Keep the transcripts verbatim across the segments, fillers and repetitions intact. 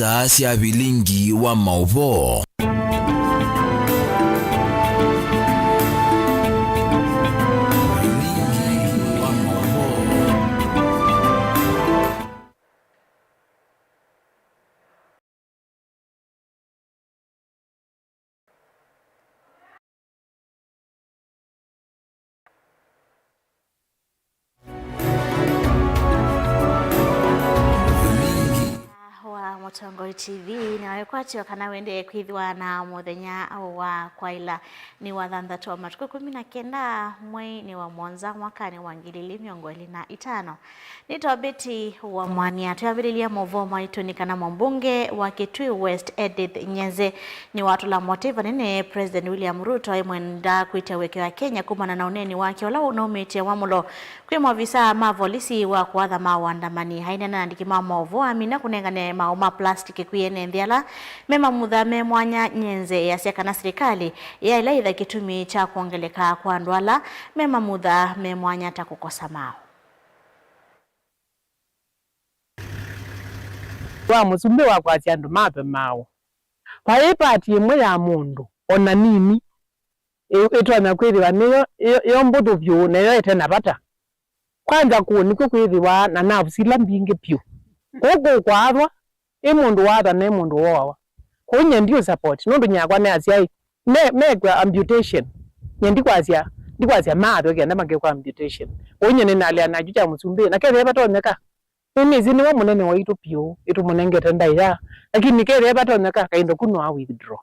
Saa sya vilingi wa maũvoo. Vilingi wa maũvoo. Wa Mũtongoi T V, nĩwaĩkwatyo kana wendee kwĩthĩwa na mũthenya wa kwaĩla. Nĩ wa thanthatũ wa matukũ ĩkũmi na kenda, mweinĩ wa mũonza, mwakanĩ wa ngili ilĩ mĩongo ĩlĩ na itano. Nĩ Tobiti wa Mwania. Twĩambĩlĩlya maũvoo maitũ nĩ kana mũmbunge wa Kitui West, Edith Nyenze, nĩwatũla motĩ vanene President William Ruto aimwenda kwĩtya ũekeo wa Kenya kumana na ũneeni wake ũla ũnaumĩtye wamũlo kwĩ maovisaa ma volisi wa kũatha ma ũandamani. Aineena na andĩki ma maũvoo amina kũnengane maũ ma plastic kwĩ ene nthĩ ala me mamutha me mwanya. Nyenze easya kana silikalĩ yaĩla ĩtha kĩtumi kya kwongeleka kwa andũ ala me mamutha me mwanya ta kũkosa maũ. Wa mũsumbĩ wa kwasya andũ matwe maũ. Vai pati ĩmwe ya mũndũ o na nini ĩ-, ĩtonya kwĩthĩwa nĩyo ĩ-, yo mbũthũ vyũ, neyo ĩte na vata. Kwanja kũũ nĩkw'o kwĩthĩwa na nerves ila mbingĩ vyũ. Kũũ kũũ kwaathwa, ĩ mũndũ waathwa na ĩ mũndũ wooawa. Kũu nyie ndiũ support, nũndũ nyakwa nĩ asyai me, mekwa amputation. Nyie ndikwasya, ndikwasya maathwe kenda makekwa amputation. Kũu nyie nĩnalea nakyu kya mũsumbĩ, na kethĩa vatonyeka, nĩnĩsĩ nĩwe mũnene waitũ vyũ, ĩtũmũnengete ndaĩa, lakini kethĩa vatonyeka, kaindo ku no a withdraw.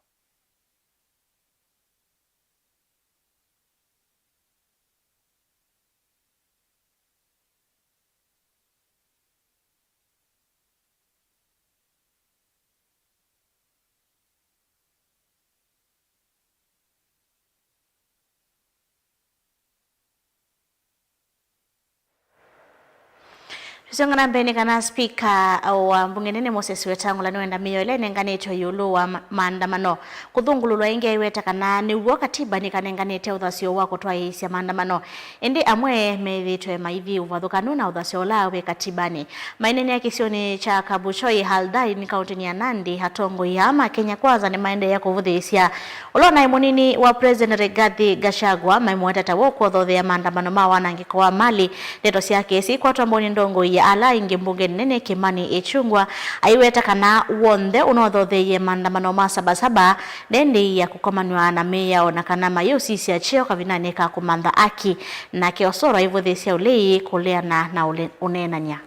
Tũsyonga na mbee nĩ kana spika wa mbunge nene Moses Wetangula nĩwenda mĩao ĩla ĩnenganĩtwe ĩũlũ wa ma-, maandamano kũthũngũlũlwa ĩngĩ, aiweta kana nĩw'o katibanĩ kanenganĩte ũthasyo wa kũtwaĩĩsya maandamano, ĩndĩ amwe methĩĩtwe maithi ũvathũkanu na ũthasyo ũla wĩ katibanĩ. Maineenea kĩsionĩ kya Kabuchoi Haldai nĩ kaũntĩnĩ ya Nandi, atongoi aa ma Kenya Kwanza nĩmaendeea kũvũthĩĩsya ũla ũnaĩ mũnini wa President Rigathi Gachagua maimũweta ta we ũkũthoothea maandamano ma wanangĩko wa mali. Ndeto syake siikwatwa mbau nĩ ndongoi ya ala aingĩ mbunge nene Kimani Ichung'wah, aiweta kana w'onthe ũnothotheie maandamano ma Sabasaba ndendeea kũkomanw'a na mĩao na kana mayĩũsisya kyeo kavindanĩ ka kũmantha aki. Nake Osoro aivũthĩĩsya ũlei kũleana na ũle-, ũneenany'a.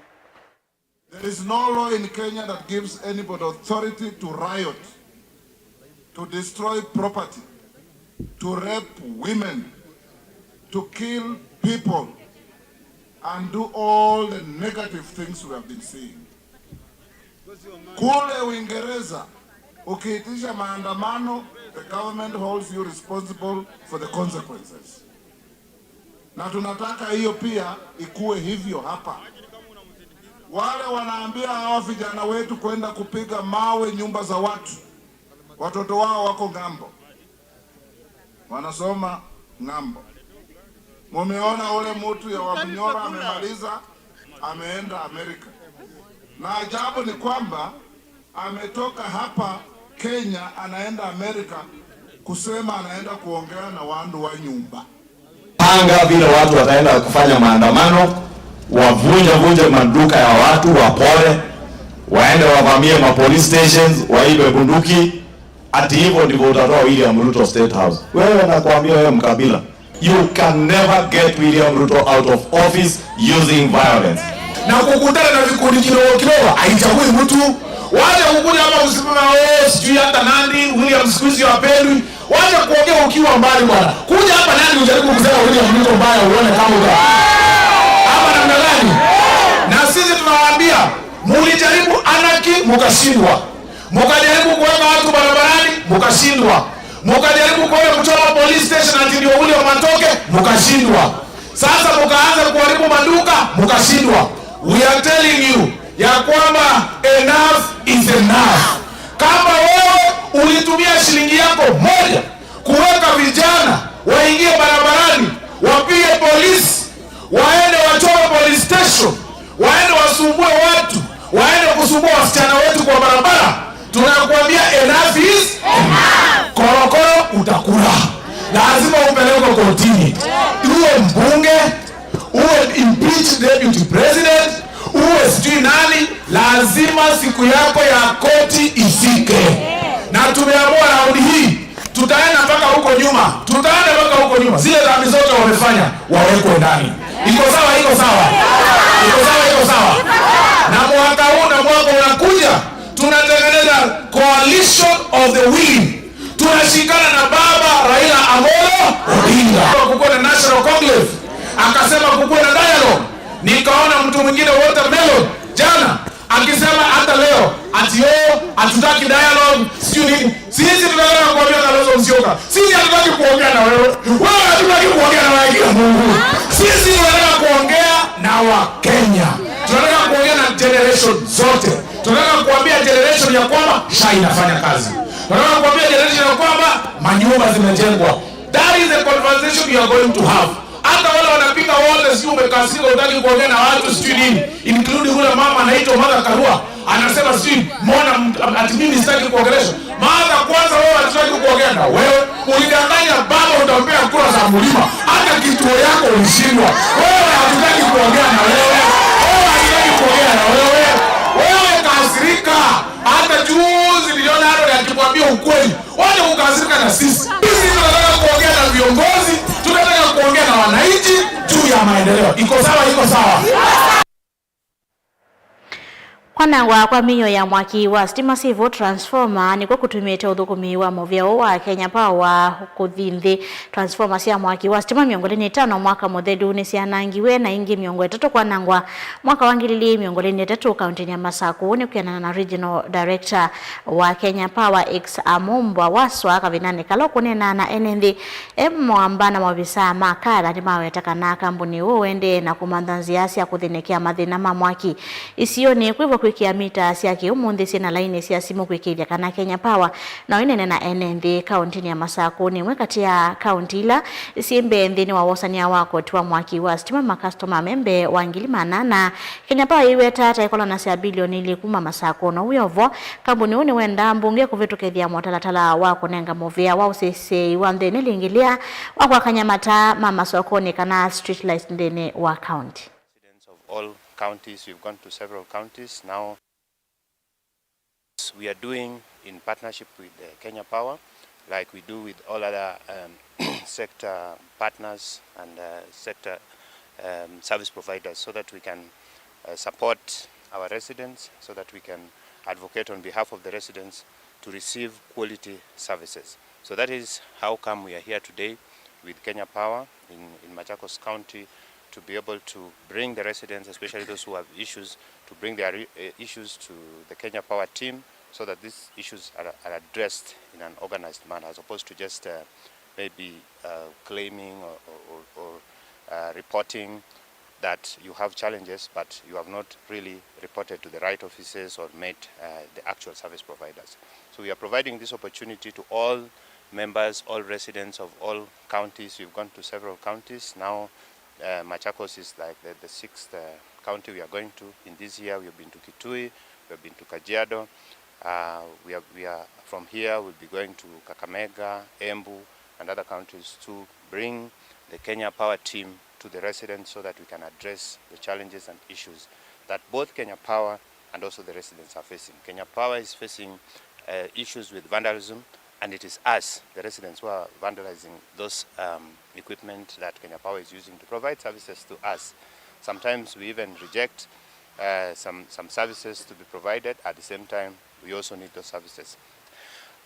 There is no law in Kenya that gives anybody authority to riot, to destroy property, to rape women, to kill people, and do all the negative things we have been seeing. Kule Uingereza, ukiitisha maandamano, the government holds you responsible for the consequences. Na tunataka hiyo pia ikuwe hivyo hapa. Wale wanaambia hawa vijana wetu kwenda kupiga mawe nyumba za watu, watoto wao wako ng'ambo, wanasoma ng'ambo. Mumeona ule mtu ya Wamunyoro amemaliza, ameenda Amerika. Na ajabu ni kwamba ametoka hapa Kenya, anaenda Amerika kusema anaenda kuongea na watu wa nyumba. Panga vile watu wataenda kufanya maandamano, wavunje vunje maduka ya watu, wapore, waende wavamie ma police stations, waibe bunduki. Ati hivyo ndivyo utatoa William Ruto State House? Wewe, nakwambia wewe, mkabila, you can never get William Ruto out of office using violence. Na kukutana na vikundi kidogo kidogo haichagui mtu. Wacha kukuja hapa kusema, "Oh, sijui hata nani, William siku hizi hapendwi." Wacha kuongea ukiwa mbali bwana. Kuja hapa nani ujaribu kusema William Ruto mbaya uone kama uta-, ama namna gani? Na sisi tunawaambia, mulijaribu anarchy, mukashindwa. Mukajaribu kuweka watu barabarani, mukashindwa. Mukajaribu kuweka kuchoma police station ati ndio ule watoke, mukashindwa. Sasa mukaanza kuharibu maduka, mukashindwa. We are telling you ya kwamba enough is enough. Kama wewe ulitumia shilingi yako moja kuweka vijana waingie barabarani, wapige polisi, waende wachome police station, waende wasumbue watu, waende kusumbua wasichana wetu kwa barabara, tunakuambia enough is enough. Korokoro utakula. Lazima upelekwe kotini. Uwe mbunge, uwe impeached deputy president, uwe sijui nani, lazima siku yako ya koti ifike. Na tumeamua raundi hii, tutaenda mpaka huko nyuma, tutaenda mpaka huko nyuma. Zile dhambi zote wamefanya, wawekwe ndani. Iko sawa? Iko sawa? Iko sawa? Iko sawa? Na mwaka huu na mwaka unakuja, tunatengeneza coalition of the willing. Tunashikana na baba Raila Amolo Odinga. Kukuwa na national conclave, akasema kukuwa na dialogue. Nikaona mtu mwingine watermelon jana akisema hata leo ati, "Oh, hatutaki dialogue, sijui nini." Sisi tunataka kuambia Kalonzo Musyoka, sisi hatutaki kuongea na wewe. Wewe hatutaki kuongea na wewe, kila Mungu. Sisi tunataka kuongea na Wakenya. Tunataka kuongea na generation zote. Tunataka kuambia generation ya kwamba SHA inafanya kazi. Tunataka kuambia generation ya kwamba manyumba zimejengwa. That is the conversation we are going to have. Hata wale wanapiga wote, sijui umekasirika, hutaki kuongea na watu, sijui nini, including ule mama anaitwa Martha Karua, anasema sijui, "Mbona m-, ati mimi sitaki kuongeleshwa?" Martha, kwanza wewe hatutaki kuongea na wewe. Ulidanganya baba utampea kura za mlima. Hata kituo yako ulishindwa. Wewe hatutaki kuongea na wewe. Wewe hatutaki kuongea na wewe. Wewe kasirika. Hata juzi niliona Harold akikwambia ukweli. Wacha kukasirika na sisi. Sisi tunataka kuongea na viongozi, tunataka kuongea na wananchi juu ya maendeleo. Iko sawa? Iko sawa? Kwanangwa kwa mĩio ya mwaki wa sitima, civil transformer, nĩkw'o kũtumĩte ũthũkũmi wa mũvĩa ũũ wa Kenya Power kũthi nthĩ. Transformer sya mwaki wa sitima mĩongo ĩlĩ na itano mwaka mũthelu nĩsyanangiwe, na ingĩ mĩongo ĩtatũ kwanangwa mwaka wa ngili ilĩ mĩongo ĩlĩ na itatũ kaũntĩnĩ ya Masaku. Ũu nĩ kwĩanana na Regional Director wa Kenya Power, X Amumbwa Waswa, kavindanĩ kala ũkũneena na ene nthĩ. E mũamba na maovisaa ma KARA nĩmaweta kana kambuni ũũ ũendee na kũmantha nzĩa sya kũthĩnĩkĩa mathĩna ma mwaki isionĩ, kwĩvo kwĩkĩa mita sya kĩũmũnthĩ syĩ na laini sya simũ kwĩkĩĩthya kana Kenya Power no ĩneene na ene nthĩ. Kaũntĩnĩ ya Masaku nĩ ĩmwe katĩ ya kaũntĩ ila syĩ mbee nthĩnĩ wa wosany'a wa koti wa mwaki wa sitima, makastoma me mbee wa ngili maana ana. Kenya Power yĩiweta ta ĩkolanasya bilioni ilĩ kuma Masaku. No wĩ o vo, kambuni ũũ nĩwendaa mbunge kũvĩtũkĩthya mũtalatala wa kũnenga mũvĩa wa ũseseei wa nthĩnĩ lĩngĩlĩa wa kwakany'a mataa ma masokonĩ kana street lights nthĩnĩ wa kaũntĩ. Residents of all counties, we've gone to several counties now. We are doing in partnership with, uh, Kenya Power, like we do with all other, um, sector partners and, uh, sector, um, service providers, so that we can, uh, support our residents, so that we can advocate on behalf of the residents to receive quality services. So that is how come we are here today with Kenya Power in, in Machakos County to be able to bring the residents, especially those who have issues, to bring their re-, uh, issues to the Kenya Power team so that these issues are, are addressed in an organized manner as opposed to just, uh, maybe, uh, claiming or, or, or, or, uh, reporting that you have challenges, but you have not really reported to the right offices or made, uh, the actual service providers. So we are providing this opportunity to all members, all residents of all counties. We've gone to several counties. Now, uh, Machakos is like the, the sixth, uh, county we are going to. In this year, we have been to Kitui, we have been to Kajiado. Uh, we are, we are, from here, we'll be going to Kakamega, Embu, and other counties to bring the Kenya Power team to the residents so that we can address the challenges and issues that both Kenya Power and also the residents are facing. Kenya Power is facing, uh, issues with vandalism, and it is us, the residents, who are vandalizing those, um, equipment that Kenya Power is using to provide services to us. Sometimes we even reject, uh, some, some services to be provided. At the same time, we also need those services.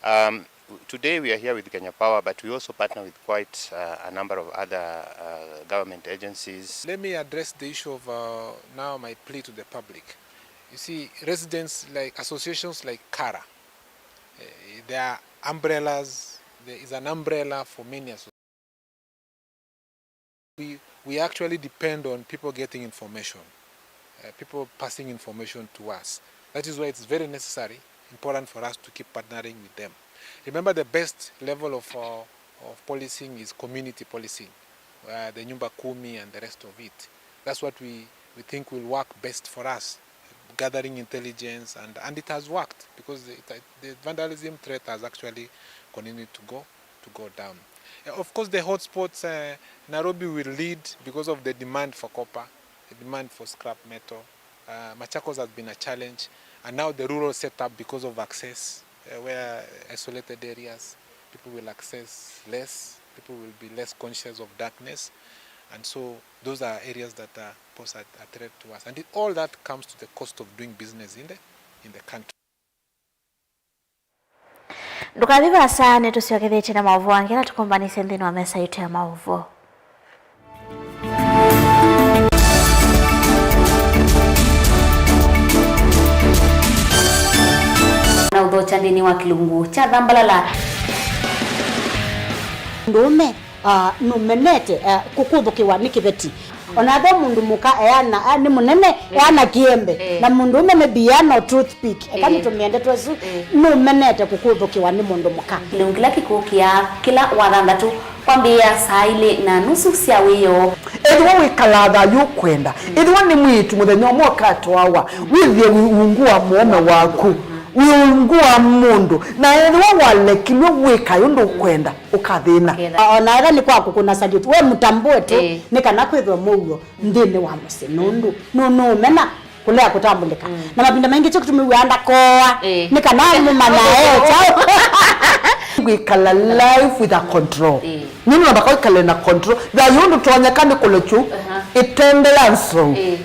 Um, Today we are here with Kenya Power, but we also partner with quite, uh, a number of other, uh, government agencies. Let me address the issue of, uh, now my plea to the public. You see, residents, like, associations like KARA, eh, they are umbrellas. There is an umbrella for many associations. We, we actually depend on people getting information, uh, people passing information to us. That is why it's very necessary, important for us to keep partnering with them. Remember, the best level of, uh, of policing is community policing, uh, the Nyumba Kumi and the rest of it. That's what we, we think will work best for us. gathering intelligence, and, and it has worked because the, the vandalism threat has actually continued to go, to go down. Uh, of course, the hotspots, uh, Nairobi will lead because of the demand for copper, the demand for scrap metal. Uh, Machakos has been a challenge, and now the rural setup because of access, uh, where isolated areas, people will access less, people will be less conscious of darkness, and so those are areas that, uh, pose a, a threat to us. And it, all that comes to the cost of doing business in the, in the country. Ndũkathi vaasa, nĩtũsyokethĩtye na maũvoo angĩ ala tũkũmbanĩsye nthĩnĩ wa mesa yitũ ya maũvoo. Na ũthokya nthĩnĩ wa kĩlungu kya Thambalala. Mũndũũme, ah, nũmenete, ah, kũkũthũkĩwa nĩ kĩveti. Ona ethĩwa mũndũ mũka eana, ah, nĩ mũnene, eh, eana kĩembe. Eh. Na mũndũũme maybe eana o toothpick. Eka, eh, nĩtũmĩe ndeto ĩsu, eh, nũmenete kũkũthũkĩwa nĩ mũndũ mũka. Kĩlungu kĩla kĩkũkĩa kĩla Wathanthatũ kwambĩĩa saa ilĩ na nusu sya wĩoo. Ethĩwa wĩkalaa thayũ ũkwenda, ethĩwa nĩ mwĩĩtu mũthenya ũmwe ũkatwawa, wĩthĩe wĩ ungu wa mũũme waku, wĩ ungu wa mũndũ, na ethĩwa walekilw'e wĩkae ũndũ ũkwenda, ũkathĩna. Ũkethĩa. O na ethĩwa nĩ kwa kũkũna salute, we mũtambũe tu, ĩĩ, nĩ kana kwĩthwe mũuo nthĩnĩ wa mũsyĩ, nũndũ nũ-, nũũmena kũlea kũtambũlĩka. Mm. Na mavinda maingĩ kyo kĩtumi wĩaa ndakoa, ĩĩ, nĩ kana mũmanya e kyaũ. Wĩkala life with a control. Ĩĩ. Nũndũ namba kwĩkala na control. Thayũ ũndũ tonyeka nĩ kũlekyu, aha, ĩtende ya nzou. Ĩĩ.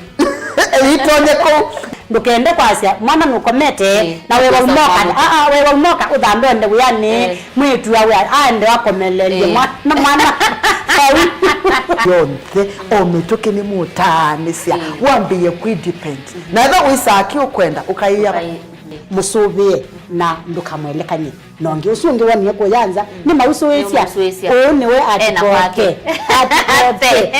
Ĩtonye kũu. Ndũkende kwasya mwana nũkomete, ĩĩ, na wewa ũnoka. Aa, wewa ũnoka ũthambe ũende wĩanĩ. Ĩĩ. Mwĩĩtu awe aende akomelelye, ĩĩ, mwa-, na mwana vau. Yonthe, o mĩtũkĩ nĩmũtaanĩsya, mm, wambĩĩe kwĩ depend. Mm-hmm. Na ethĩwa wĩsaa kĩ ũkwenda, ũkaĩa. Ũkaĩ-, mm-hmm, mũsũvĩe na ndũkamwelekany'e na ũngĩ. Ũsu ũngĩ wonie kũya nza, mm, nĩmausũĩsya. Nĩmausũĩsya. Ũũ nĩwe. Ena atikoke kwake. Atikoke.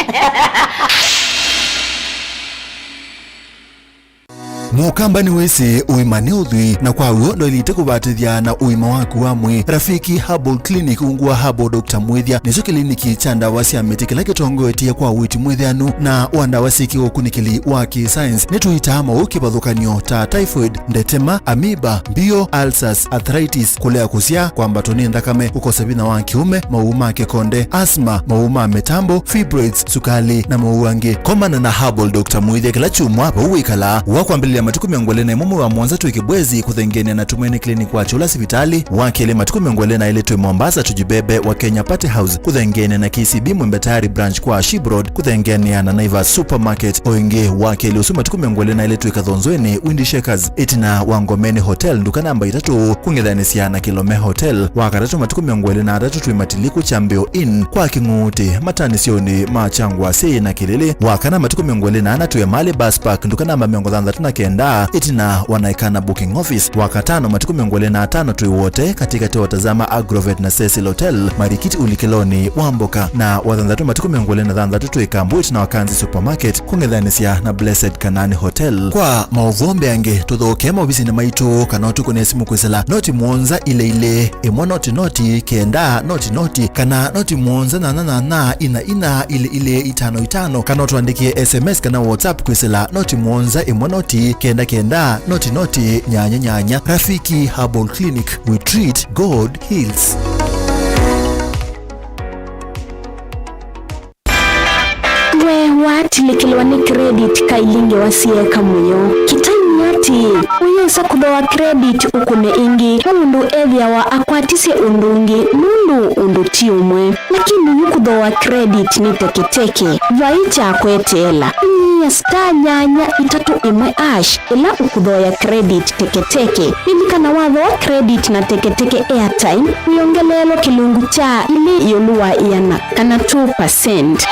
Mũkamba nĩwĩsĩ ũima nĩ ũthwii, na kwa w'o ndwaĩlĩte kũvatĩthya na ũima waku wa mwĩĩ. Rafiki Herbal Clinic ungu wa Herbal Doctor Mwĩthya nĩkyo kĩliniki kya ndawa sya mĩtĩ kĩla kĩtongoetye kwa ũiiti mwĩthĩanu na wa ndawa syĩ kĩũkunĩkĩli wa kĩ-science. Nĩtũitaa maũũ kĩvathũkany'o ta typhoid, ndetema, amoeba, mbio, ulcers, arthritis, kũlea kũsyaa, kwambatwa nĩ nthakame, kũkosa vinya wa kĩũme, maũũ ma kĩkonde, asthma, maũũ ma mĩtambo, fibroids, sukali, na maũũ angĩ. Komana na Herbal Doctor Mwĩthya kĩla kyumwa vau wĩkalaa. Wa kwambĩlĩlya matukũ mĩongo ĩlĩ na ĩmwe mwei wa mũonza twĩ Kĩbwezi kũthengeanĩa na Tumaini Clinic wa Kyũla sivitalĩ. Wa kelĩ matukũ mĩongo ĩlĩ na ĩlĩ twĩ Mombasa Tujibebe wa Kenya Party House kũthengeanĩa na K C B Mwembe Tayari branch kwa Shib Road kũthengeanĩa na Naivas Supermarket. O ĩngĩ wa kelĩ ũsu matukũ mĩongo ĩlĩ na ĩlĩ twĩ Kathonzweni Windy Shakers ĩtina wa Ngomeni Hotel nduka namba itatũ kũng'ethanĩsya na Kilome Hotel. Wa katatũ matukũ mĩongo ĩlĩ na atatũ twĩ Matiliku Kyambĩo Inn kwa Kĩng'ũũtĩ matanĩsyonĩ ma Kyangwasĩ na Kĩlĩlĩ. Wa kana matukũ mĩongo ĩlĩ na ana twĩ Emali Bus Park nduka namba mĩongo thanthatũ na kenda ĩtina wa Naikana Booking Office. Wa katano matukũ mĩongo ĩlĩ na atano twĩ Wote katĩkatĩ wa Tazama Agrovet na Cecil Hotel, Marikiti ulikĩlonĩ wa mboka. Na wa thanthatũ matukũ mĩongo ĩlĩ na thanthatũ twĩ Kambu ĩtina wa Kanzi Supermarket kũng'ethanĩsya na Blessed Kanani Hotel. Kwa maũvoo mbeange, tũthokee maovisinĩ maitũ kana ũtũkũnĩe simũ kwĩsĩla noti mũonza ilĩ ilĩ, ĩmwe noti noti, kenda noti noti, kana noti mũonza nyanya nyanya, ina ina, ilĩ ilĩ, itano itano, kana ũtũandĩkĩe S M S kana WhatsApp kwĩsĩla noti mũonza, ĩmwe noti, kenda kenda, noti noti, nyanya nyanya. Rafiki Herbal Clinic, we treat, God heals. We watilĩkĩlwa nĩ credit kailinge wa sieka mũyo. Kĩtai nĩ atĩĩ, ũyĩsa kũthooa credit ũkũne ĩngĩ, nũndũ ethĩawa akwatisye ũndũ ũngĩ, nũndũ ũndũ ti ũmwe. Lakini yu kũthooa credit nĩ teketeke. Vai kya kweteela. Vinyĩĩa star nyanya itatũ ĩmwe hash ĩla ũkũthooa credit teketeke. Lilikana, wathooa credit na teketeke airtime, wĩongeleelwe kĩlungu kya ilĩ ĩũlũ wa ĩana, kana two percent.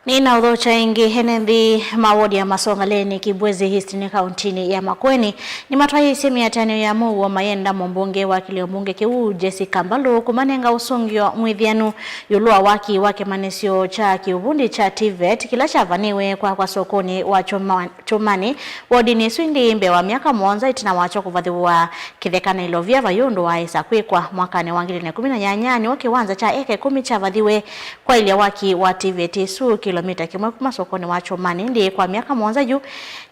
Nĩnaũthokya ĩngĩ. Ene nthĩ ma wodi ya Masongaleni, Kibwezi East nĩ kauntinĩ ya Makueni, nĩmatwaĩĩsye mĩatĩanĩo ya mũuo mayenda mũmbunge wa kĩlĩo mbunge kĩu Jessica Mbalu kũmanenga ũsũngĩo mwĩthĩanu ĩũlũ wa waki wa kĩmanyĩsyo kya kĩũvundi kya TVET kĩla kyavanĩwe kwakwa sokonĩ wa Kyũma-, Kyũmanĩ wodinĩ ĩsu. Ĩndĩ mbee wa myaka mũonza ĩtina wakyo kũvathĩwa kĩtheka na ilovia, vai ũndũ waaĩsa kwĩkwa. Mwakanĩ wa ngili ilĩ na ĩkũmi na nyanya nĩw'o kĩwanza kya eka ĩkũmi kyavathiwe kwaĩlya waki wa TVET ĩsu kĩlomita kĩmwe kuma sokonĩ wa Kyũmanĩ. Ĩndĩ kwa myaka mũonza yu,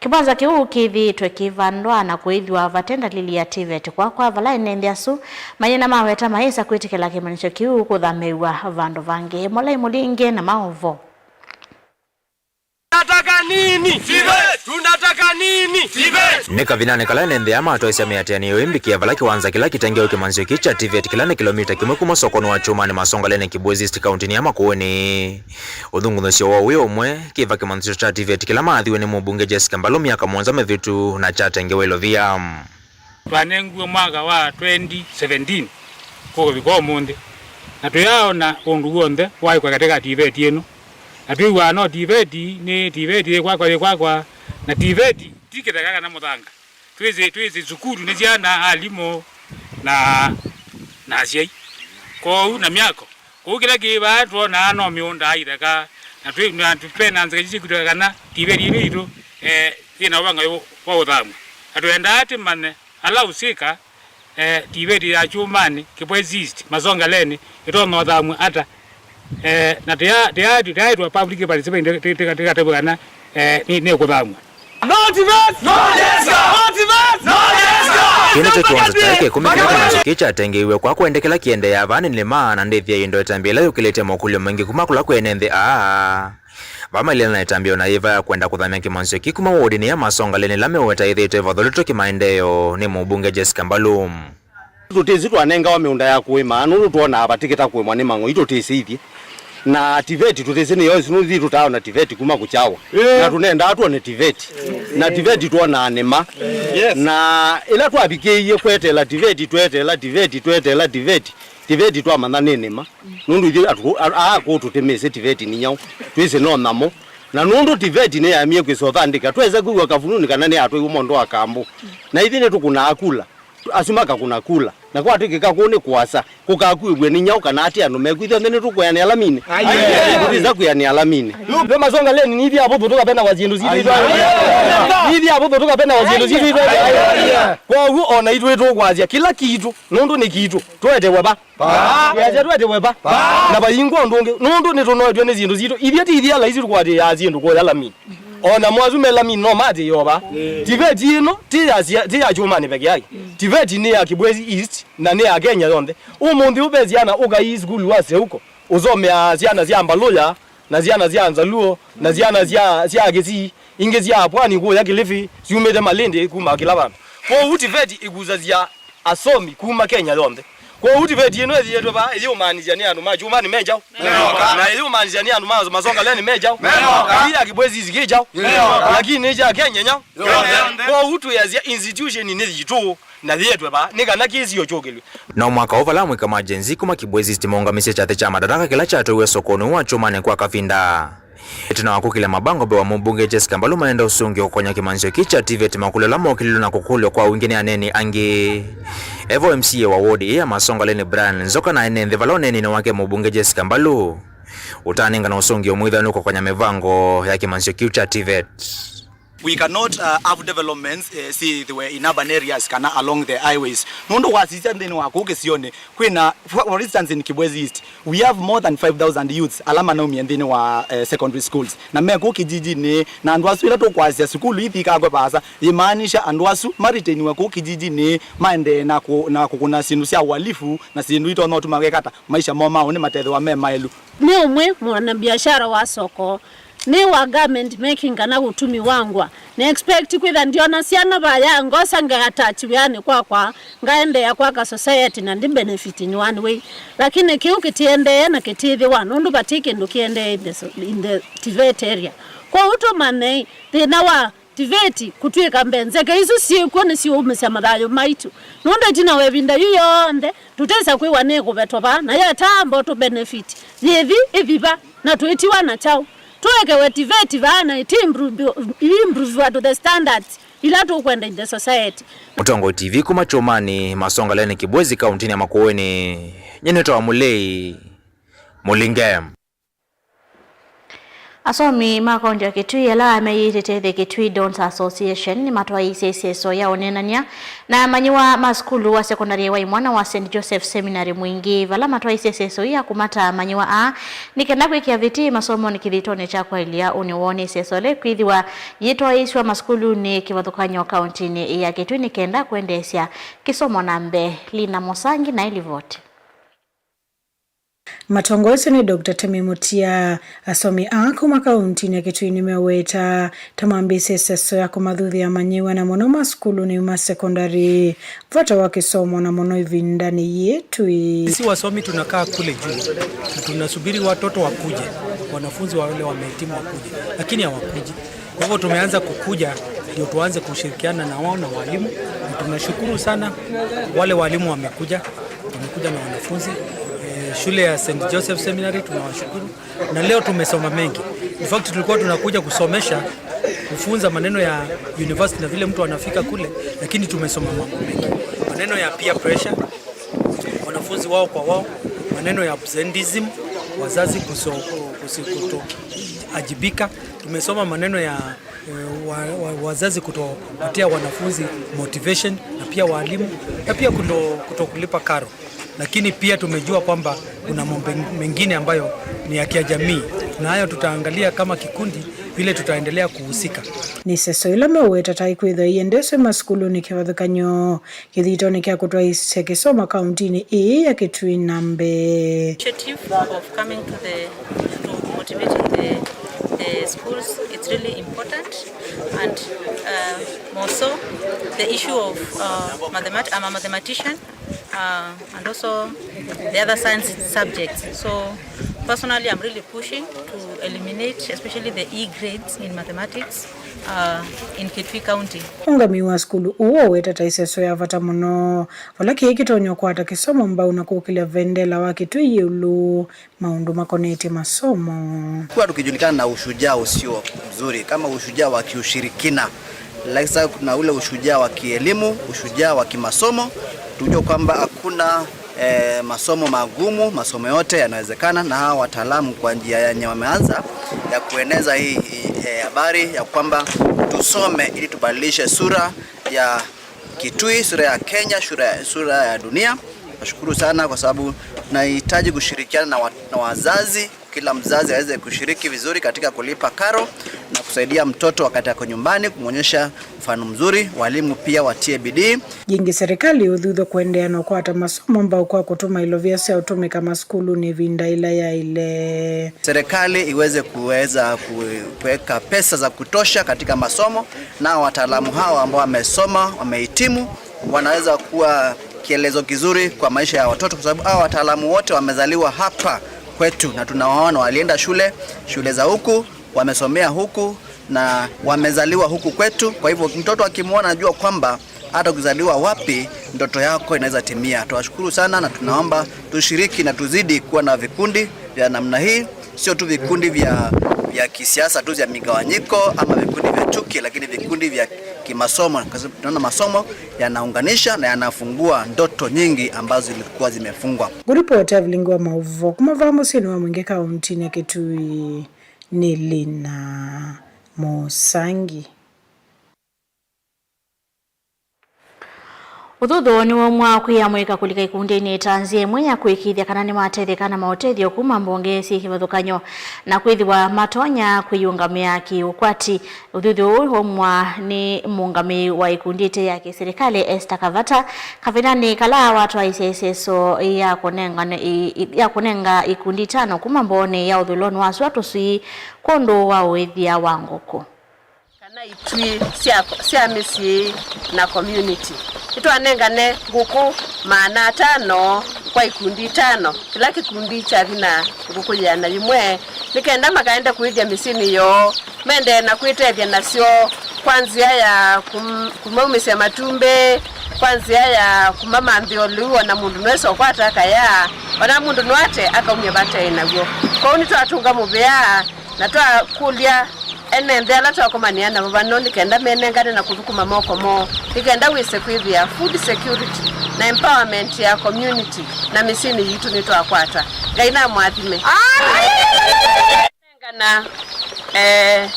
kĩwanza kĩu kĩthĩĩtwe kĩivandwa na kũĩthĩwa vate ndalili ya TVET kwakwa, vala ene nthĩ asu mayĩna maweta mayĩsa kwĩtĩkĩla kĩmanyĩsyo kĩu kũthamĩĩw'a vandũ vangĩ. Molai Mũlinge na maũvoo. Tunataka nini? TVET! Tunataka nini? TVET! Nĩ kavindanĩ kala ene nthĩ aa matwaĩsya mĩatĩanĩo ĩmbĩkĩa vala kĩwanza kĩla kĩtengewe kĩmanyĩsyo kĩĩ kya TVET kĩla nĩ kĩlomita kĩmwe kuma sokonĩ wa Kyũmanĩ Masongaleni, Kibwezi East, kauntinĩ ya Makueni. Ũthũngũthũsyo woo wĩ ũmwe, kĩva kĩmanyĩsyo kya TVET kĩla maathiwe nĩ mũmbunge Jessica Mbalu myaka mũonza mĩvĩtu na kyatengewe ilovia. Twanengiwe mwaka wa twenty seventeen kũvika ũmũnthĩ, na tũyaaona ũndũ w'onthe waĩkwa katĩ ka TVET ĩno, na twĩw'aa no TVET nĩ TVET yĩ kwakwa, yĩ kwakwa, na TVET ti kĩtheka kana mũthanga. Twĩsĩ, twĩsĩ sukulu nĩ syana, alimũ, na, na asyai. Kwoou na myako. Kũu kĩla kĩ vaa twonaa no mĩũnda, itheka, na twĩ, na twĩ, ve na nzika isu syĩkwĩtĩka kana TVET ĩno yitũ, eh, yĩ na ũvanga wa ũthamw'a. Na twendaa tũmanye ala ũsika, eh, TVET ya Kyũmanĩ, Kibwezi East, Masongaleni, ĩtonya ũthamw'a ata. Eh, na tĩa, tĩa, tĩa, tĩa public participate, tĩ-, tĩ-, tĩ-, tĩkatavw'a kana, eh, nĩ, nĩ kũthamw'a. No TVET! No Jessica! No TVET! No Jessica! Kĩĩ nĩkyo kĩwanza kya eka ĩkũmi kĩla kĩmanyĩsyo kĩĩ kyatengeiwe kwa kwendekela kĩendeea vaa nĩ nĩma, na ndĩthya ĩndo ĩtambya ĩla yũkĩlĩte mokũlyo maingĩ kuma kũla kwĩ ene nthĩ aa. Vaa mailĩla na ĩtambya o na yĩva ya kwenda kũthamya kĩmanyĩsyo kĩĩ kuma wodinĩ ya Masongaleni ĩla meweta ĩthĩĩtwe ĩvathũlĩtwe kĩmaendeeo nĩ mũmbunge Jessica Mbalu. Tũtĩsĩ twanengawa mĩũnda ya kũĩma, nũndũ twonaa vatĩkĩta kũĩmwa nĩ mang'oi, tũtĩsĩ ithyĩ. Na TVET tũtĩsĩ nĩyo ĩsu, nũndũ ithyĩ tũtaaona TVET kuma kũkyawa. Ĩĩ. Na tũnendaa twone TVET. Na TVET twonaa nĩma. Yes. Na ĩla twavikĩie kweteela TVET, tweteela TVET, tweteela TVET, TVET twamanya nĩ nĩma. Nũndũ ithyĩ atũ-, a-, aa kũũ tũtĩmĩsĩ TVET nĩ nyaũ. Twĩsĩ no nyamũ. Na nũndũ TVET nĩyaemie kwĩsa ũthandĩka, twesa kwĩw'a Kavununi kana nĩyatwaiwe mondo wa kambũ. Na ithyĩ nĩtũkũnaa kula. Asu makakũna kula. Na kwatw'ĩkĩka kũu nĩ kũasa, kũkakuĩw'e nĩ nyaũ kana atĩ andũ meku, ithyonthe nĩtũkwĩanĩa laminĩ? Aye. Tũtisa kwĩanĩa laminĩ. Yo Masongaleni, nĩ ithyĩ avũthũ tũkapenawa syĩndũ sitũ itwaĩ. Nĩ ithyĩ avũthũ tũkapenawa syĩndũ sitũ itwaĩ. Kwoou o na itwĩ tũkwasya kĩla kitũ, nũndũ nĩ kitũ, twetewe va? Vaa. Twĩasya twetewe va? Vaa. Na vayingwa ũndũ ũngĩ, nũndũ nĩtũnoetw'e nĩ syĩndũ sitũ. Ithyĩ ti ithyĩ ala isu tũkwatĩĩaa syĩndũ kũya laminĩ. O namo asu me laminĩ no maatĩĩe o vaa. TVET ĩno ti ya sia-, ti ya Kyũmanĩ peke yake. TVET nĩ ya Kibwezi East na nĩ ya Kenya yonthe. Ũmũnthĩ ũũ ve syana ũkai sukulu wa Seuko, ũsomeaa syana sya Mbaluya, na syana sya Nzaluo, na syana sya, sya Kisii, ingĩ sya Pwani kũya Kilifi, syumĩte Malindi kuma kĩla vandũ. Kwoou TVET ĩkusasya asomi kuma Kenya yonthe. Kwoou TVET ĩno ĩthiĩtwe vaa, ĩyĩũmaanisya nĩ andũ ma Kyũmanĩ me kyaũ? Meoka. Na ĩyĩũmaanisya nĩ andũ ma Masongaleni me kyaũ? Meoka. Ĩĩ ya Kibwezi East kĩ kyaũ? Meoka. Lakini nĩ kya Kenya nyaũ? Yonthe. Kwoou twĩasya institution nĩ yitũ, na yĩtwe vaa, nĩ kana kĩsio kyũkĩlw'e. No mwaka ũũ vala amũika ma Gen Z kuma Kibwezi East maũngamisye kyathĩ kya Madaraka kĩla kyatwaiwe sokonĩ wa Kyũmanĩ kwa kavinda. Ĩtina wa kũkĩlya mabango mbee wa mũmbunge Jessica Mbalu maenda ũsũngĩo kũkonya kĩmanyĩsyo kĩĩ kya TVET, makũlyo ala mokĩlilwe na kũkũlw'a kwa wingĩ nĩ aneeni angĩ. Evo MCA wa wodi ĩĩ ya Masongaleni Brian Nzoka na ene nthĩ vala ũneeninĩ wake mũmbunge Jessica Mbalu ũtanengana ũsũngĩo mwĩthanu kũkonya mĩvango ya kĩmanyĩsyo kĩu kya TVET. We cannot, uh, have developments, uh, syĩthĩwe in urban areas kana along the highways. Nũndũ wasisya nthĩnĩ wa kũu kĩsionĩ, kwĩna, for, for instance, in Kibwezi East, we have more than five thousand youths ala manaumie nthĩnĩ wa, uh, secondary schools. Na me kũu kijijinĩ, na andũ asu ĩla tũkwasya sukulu ithi ikakwe vaasa, yĩmaanisha andũ asu maretainiwe kũu kijijinĩ, maendee na kũ-, na kũkũna syĩndũ sya ũhalifu na syĩndũ itonya ũtuma wekata maisha moo ma ũnĩ matethĩwa me maĩlu. Nĩ ũmwe mwanabiashara wa soko, nĩ wa garment making kana ũtumi wa ngũa. Nĩ expect kwĩtha ndiona syana vaya, ngosa nga attach wĩanĩ kwakwa, ngaendeea kwaka society na ndi benefit in one way. Lakini kĩu kĩtiendee na kĩtithĩwa, nũndũ vati kĩndũ kĩendee in the so-, in the TVET area. Kwoou tũmanye thĩna wa TVET kũtw'ĩka mbee, nzeke isu syĩkw'o nĩsiũũmĩsya mathayũ maitũ. Nũndũ ĩtina wa ĩvinda yu yonthe, tũtesa kwĩwa nĩkũvetwa vaa, na yetamba ũtũ benefit, yĩthi ĩthi va, na twĩtiwa na kyaũ? Tũekewe tiveti vaa na iti improve, improve to the standards ila tũkwenda in the society. Mũtongoi T V kuma Kyũmanĩ, Masongaleni Kibwezi, kauntinĩ ya Makueni, nyie nĩtawa Mũlei Mũlinge. Asomi ma kaunti ya Kitui ala meyĩtĩte The Kitui Dons Association nĩmatwaĩĩsye ĩseso ya ũneenany'a na amanyĩw'a ma sukulu wa sekondalĩ wa imwana wa Saint Joseph Seminary Mwingĩ, vala matwaĩĩsye ĩseso ya kũmata amanyĩw'a aa nĩ kenda kwĩkĩa vitii masomonĩ kĩthitonĩ kya kwaĩlya ũnĩ woo nĩ ĩseso yĩla yĩkwĩthĩwa yĩtwaĩĩsw'a masukulunĩ kĩvathũkany'o kauntinĩ ya Kitui nĩ kenda kwendeesya kĩsomo na mbee. Lina Mũsangi na ĩlivoti. Matongoeswe nĩ Doctor Temi Mutia, asomi aa kuma kauntinĩ ya Kitui nĩmeweta ta mambĩĩsye ĩseso ya kũmathuthya amanyĩw'a na mũno masukulunĩ ma sekondalĩ vata wa kĩsomo na mũno ĩvindanĩ yĩĩ twĩ. Sisi wasomi tunakaa kule juu na tunasubiri watoto wakuje, wanafunzi wale wamehitimu wakuje, lakini hawakuji. Kwa hivyo tumeanza kukuja ndio tuanze kushirikiana na wao na walimu, na tunashukuru sana wale walimu wamekuja, wamekuja na wanafunzi. Eh, shule ya Saint Joseph Seminary tunawashukuru, na leo tumesoma mengi. In fact, tulikuwa tunakuja kusomesha, kufunza maneno ya university na vile mtu anafika kule, lakini tumesoma mambo mengi, maneno ya peer pressure, wanafunzi wao kwa wao, maneno ya absenteeism, wazazi kuso-, kusi-, kutoajibika. Tumesoma maneno ya, eh, wa, wa, wazazi kutopatia wanafunzi motivation, na pia walimu, na pia kuto, kutokulipa karo. Lakini pia tumejua kwamba kuna mambo mengine ambayo ni ya kijamii, na hayo tutaangalia kama kikundi vile tutaendelea kuhusika. Nĩ ĩseso ĩla meweta ta ĩkwĩthwa ĩendeswe masukulunĩ kĩvathũkany'o kĩthitonĩ kya kũtwaĩĩsya kĩsomo kauntinĩ ĩĩ ya Kitui na mbee. Initiative of coming to the, to motivating the, the schools, it's really important, and, uh, more so the issue of, uh, mathemat-, I'm a mathematician, uh, and also the other science subjects. So personally, I'm really pushing to eliminate, especially the E grades in mathematics, uh, in Kitui County. Ũngamĩi wa sukulu ũũ waweta ta ĩseso ya vata mũno, vala kĩĩ kĩtonya kũkwata kĩsomo mbau na kũkĩlya vendela wa Kitui ĩũlũ maũndũ makonetye masomo. Kuwa tukijulikana na ushujaa usio mzuri, kama ushujaa wa kiushirikina, lakini sasa kuna ule ushujaa wa kielimu, ushujaa wa kimasomo, tujue kwamba hakuna, eh, masomo magumu, masomo yote yanawezekana, na hawa wataalamu kwa njia yenye wameanza ya kueneza hii, hii, eh, habari ya kwamba tusome ili tubadilishe sura ya Kitui, sura ya Kenya, sura ya, sura ya dunia. Nashukuru sana kwa sababu nahitaji kushirikiana na wa-, na wazazi, kila mzazi aweze kushiriki vizuri katika kulipa karo na kusaidia mtoto wakati ako nyumbani, kumwonyesha mfano mzuri, walimu pia watie bidii. Yĩngĩ, serikali ĩũthuthw'a kũendeea na ũkwata masomo mbau kwa kũtũma ilovia sya ũtũmĩka masukulunĩ ĩvinda ĩla yaĩle. Serikali iweze kuweza ku-, kuweka pesa za kutosha katika masomo, na wataalamu hawa ambao wamesoma, wamehitimu, wanaweza kuwa kielezo kizuri kwa maisha ya watoto, kwa sababu hawa wataalamu wote wamezaliwa hapa kwetu na tunawaona walienda shule, shule za huku, wamesomea huku na wamezaliwa huku kwetu. Kwa hivyo mtoto akimwona anajua kwamba hata ukizaliwa wapi, ndoto yako inaweza timia. Tunawashukuru sana na tunaomba tushiriki na tuzidi kuwa na vikundi vya namna hii, sio tu vikundi vya, vya kisiasa tu vya migawanyiko ama vikundi vya chuki, lakini vikundi vya kimasomo. Kwa sababu tunaona masomo yanaunganisha na yanafungua ndoto nyingi ambazo zilikuwa zimefungwa. Ngũripoti ya vilingi wa maũvoo kuma vaa mũsyĩnĩ wa Mwingĩ kauntinĩ ya Kitui nĩ Lina Mũsangi. Ũthuthuo nĩwaumw'a kwĩamũĩka kũlika ikundinĩ ta nzĩa ĩmwe ya kũĩkĩĩthya kana nĩmatetheka na maũtethyo kuma mbonge syĩ kĩvathũkany'o na kwĩthĩwa matonya kwĩyũngamĩa kĩ-ũkwati. Ũthuthuo ũũ waumw'a nĩ mũũngamĩi wa ikundi ite ya kĩsilikalĩ Esther Kavata kavindanĩ kala watwaĩĩsye ĩseso ya kũnengane-, ya kũnenga ikundi itano kuma mboonĩ ya ũthũĩlonĩ wa sua tũswii kwondũ wa ũĩthya wa ngũkũ. Kana ituĩ sya, sya mĩsyĩ na community. Nĩtwanengane ngũkũ maana atano kwa ikundi itano. Kĩla kĩkundi kyathi na ngũkũ yĩana yĩmwe, nĩ kenda makaende kũĩthya mĩsyĩnĩ yoo, mendee na kwĩtethya nasyo kwa nzĩa ya kũm-, kũmaumĩsya matumbĩ, kwa nzĩa ya kũmamanthĩa ũlĩu, ona mũndũ nũesa ũkwata akaya, ona mũndũ nũate akaumya vate e naw'o. Kwoou nĩtwatũnga mũvea Na twakũlya ene nthĩ ala twakomania namo vano nĩ kenda menengane na kũthũkũma moko moo, nĩ kenda wĩse kwĩthĩa food security na empowerment ya community na mĩsyĩnĩ yitũ nĩtwakwata. Ngai namũathime. Nengana, eh,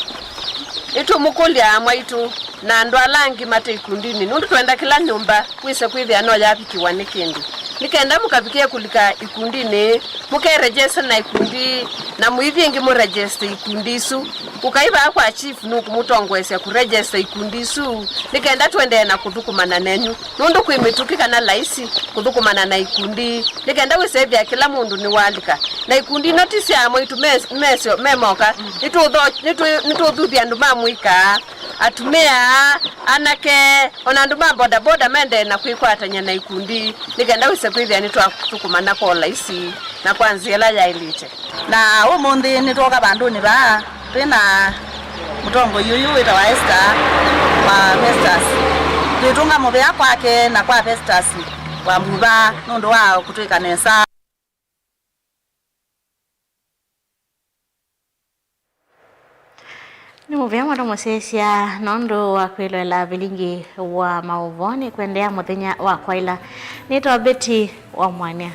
nĩtũmũkũlya mwaitũ na andũ ala angĩ mate ikundinĩ, nũndũ twenda kĩla nyũmba wĩse kwĩthĩa no yavikĩwa nĩ kĩndũ. Nĩ kenda mũkavikĩe kũlika ikundinĩ, mũkeregister na ikundi, na mũithi ĩngĩ mũregister ikundi isu. Ũkai vaa kwa chief nũkũmũtongoesya kũregister ikundi isu, nĩ kenda tũendee na kũthũkũmana nenyu, nũndũ kwĩ mĩtũkĩ kana laisi kũthũkũmana na ikundi, nĩ kenda wĩsethĩa kĩla mũndũ nĩwalika. Na ikundi ino ti sya mwaitũ me- mesyo me moka, nĩtũtho- nĩtũ- nĩtũthuthya andũ ma mũika, atumĩa, anake, ona andũ ma bodaboda mendee na kwĩkwatany'a na ikundi, nĩ kenda wĩse kwĩthĩa nĩtwathũkũmana kwa ũlaisi na kwa nzĩa ĩla yaĩlĩte. Na ũmũnthĩ nĩtwoka vandũnĩ vaa twĩ na mũtongoi ũyũ wĩtawa Esther wa Festus. Twĩtũnga mũvea kwake na kwa Festus wa Mbuva nũndũ wa kũtwĩka nesa. Nĩ mũvea mũno mũsyaĩĩsya nũndũ wa kwĩloela vilingi wa maũvoo. Nĩ kũendeea mũthenya wa kwaĩla. Nĩtawa Betty wa Mwania.